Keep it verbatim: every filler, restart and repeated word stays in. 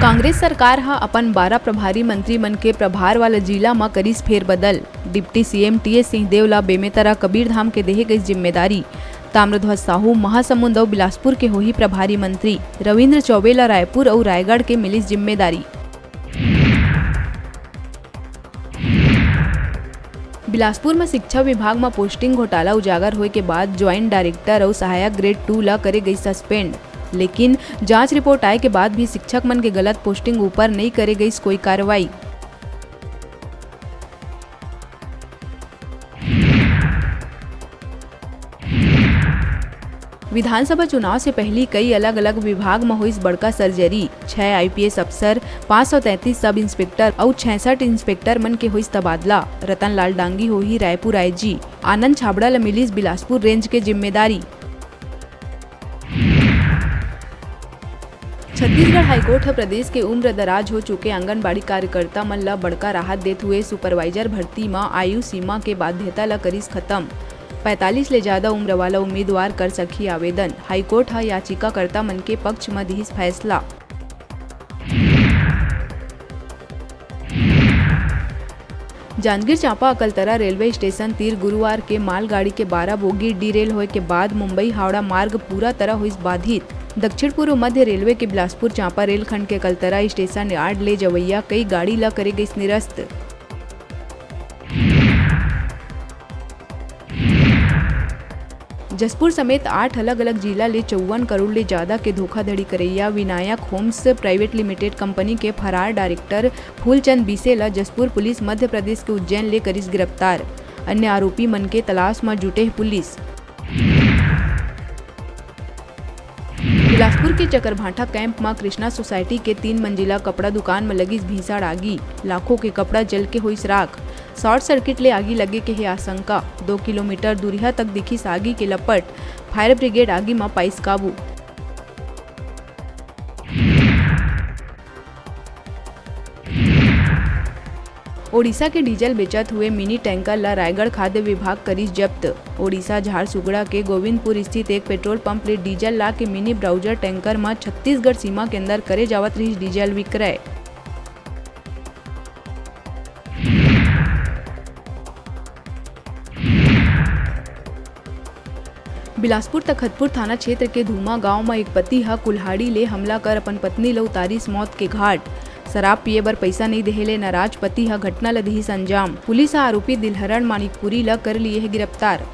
कांग्रेस सरकार ह अपन बारह प्रभारी मंत्री मन के प्रभार वाला जिला म करिस फेरबदल। डिप्टी सीएम टीएस सिंहदेव ल बेमेतरा कबीरधाम के देहे गइस जिम्मेदारी। ताम्रध्वज साहू महासमुंद अउ बिलासपुर के होही प्रभारी मंत्री। रविंद्र चौबे ल रायपुर अउ रायगढ़ के मिलिस जिम्मेदारी। बिलासपुर म शिक्षा विभाग म पोस्टिंग घोटाला उजागर होय के बाद ज्वाइंट डायरेक्टर अउ सहायक ग्रेड टू ल करे गई सस्पेंड। लेकिन जांच रिपोर्ट आए के बाद भी शिक्षक मन के गलत पोस्टिंग ऊपर नइ करे गई कोई कार्रवाई। विधानसभा चुनाव से पहिली कई अलग-अलग विभाग म होइस बड़का सर्जरी। छह आईपीएस अफसर, पाँच सौ तैंतीस सब इंस्पेक्टर अउ छियासठ इंस्पेक्टर मन के होइस तबादला। रतनलाल डांगी होही रायपुर आईजी। आनंद छाबड़ा ल मिलिस बिलासपुर रेंज के जिम्मेदारी। छत्तीसगढ़ हाईकोर्ट ह प्रदेश के उम्र दराज हो चुके आंगनबाड़ी कार्यकर्ता मन ल बड़का राहत देत हुए सुपरवाइजर भर्ती म आयु सीमा के बाध्यता ल करिस खत्म। पैंतालीस ले ज्यादा उम्र वाला उम्मीदवार कर सकही आवेदन। हाईकोर्ट ह याचिकाकर्ता मन के पक्ष म दिहिस फैसला। जांजगीर चांपा अकलतरा रेलवे स्टेशन तीर गुरुवार के मालगाड़ी के बारह बोगी डीरेल होय के बाद मुंबई हावड़ा मार्ग पूरा तरह होइस बाधित। दक्षिण पूर्व मध्य रेलवे के बिलासपुर चांपा रेलखंड के अकलतरा स्टेशन यार्ड ले जवैया कई गाड़ी ल करे गइस निरस्त। जशपुर समेत आठ अलग-अलग जिला ले चौवन करोड़ ले जादा के धोखाधड़ी करइया Vinayak homes private limited company के फरार डायरेक्टर फूलचंद बीसे ल जशपुर पुलिस मध्य प्रदेश के उज्जैन ले करिस गिरफ्तार। अन्य आरोपी मन के तलाश म जुटे हे पुलिस। बिलासपुर के चकरभाठा कैंप म कृष्णा सोसाइटी के तीन मंजिला कपड़ा दुकान म लगिस भीषण आगी। लाखों के कपड़ा जल के होइस राख। शॉर्ट सर्किट ले आगी लगे के हे आशंका। दो किलोमीटर दूरिहा तक दिखिस आगी के लपट। फायर ब्रिगेड आगी म पाइस काबू। ओडिशा के डीजल बेचत हुए मिनी टैंकर ल रायगढ़ खाद्य विभाग करिस जब्त। ओडिशा झारसुगड़ा के गोविंदपुर स्थित एक पेट्रोल पंप ले डीजल ला के मिनी ब्राउजर टैंकर म छत्तीसगढ़ सीमा के अंदर करे जावत रिहिस डीजल विक्रय। बिलासपुर तखतपुर थाना क्षेत्र के धूमा गांव म एक पति ह कुल्हाड़ी ले हमला कर अपन पत्नी ल उतारिस मौत के घाट। शराब पिए बर पइसा नइ देहे ले नाराज पति ह घटना ल दिहिस अंजाम। पुलिस ह आरोपी दिलहरण मानिकपुरी ल कर लिए हे गिरफ्तार।